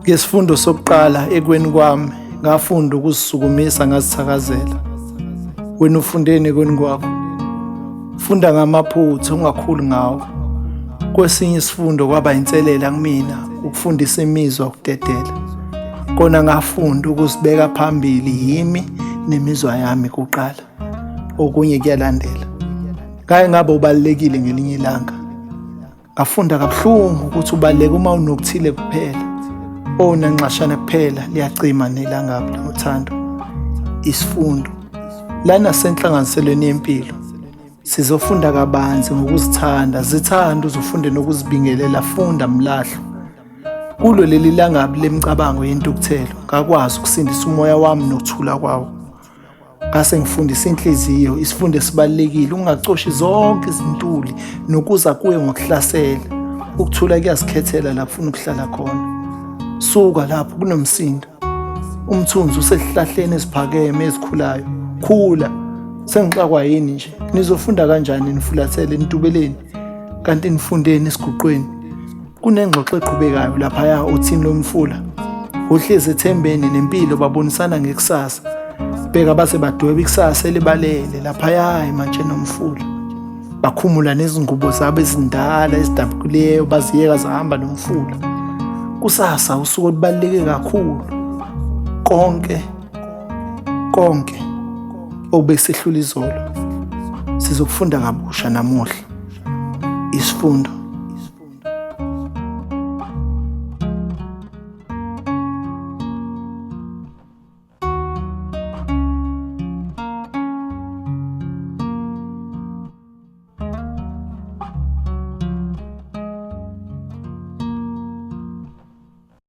Ngesifundo sokuqala ekweni kwami ngafunda ukuzisukumisa ngazithakazela. Wena ufundeni ekweni kwakho? Funda ngamaphutha ungakhuli ngawo. Kwesinye isifundo kwaba inselela kumina ukufundisa imizwa ukudedela. Kona ngafunda ukuzibeka phambili yimi nemizwa yami kuqala. Okunye kuyalandela. Ngake ngabe ubalulekile ngelinye ilanga. Ngafunda kabuhlungu ukuthi ubaluleke uma unokuthile kuphela. Ona nxashana kuphela liyacima nelangabi lothando. Isifundo lana senhlanganiselweni yempilo sizofunda kabanzi ngokuzithanda. Zithanda uzofunde nokuzibingelela. Funda mlahlo. Kulo leli langabi lemicabango yentukuthelo ngakwazi ukusindisa umoya wami nokuthula kwawo. Ngase ngifundisa inhliziyo isifundo esibalulekile, ungacoshi zonke izintuli nokuza kuye ngokuhlasela. Ukuthula kuyazikhethela lapho ufuna ukuhlala khona. Suka lapho kunomsindo. Umthunzi usezihlahleni eziphakeme ezikhulayo. Khula. Sengixakwa yini nje? Nizofunda kanjani nifulathele nitubeleni? Kanti nifundeni esiguqweni? Kunengxoxo eqhubekayo laphaya othini lomfula. Uhlezi ethembeni nempilo babonisana ngekusasa. Bheka base badweba ikusasa elibalele laphaya ematsheni omfula. Bakhumula nezingubo zabo ezindala ezidabukileyo baziyeka zahamba nomfula. Kusasa usuku olubaluleke kakhulu. Konke konke okubekusehlula izolo sizokufunda kabusha namuhla. Isifundo.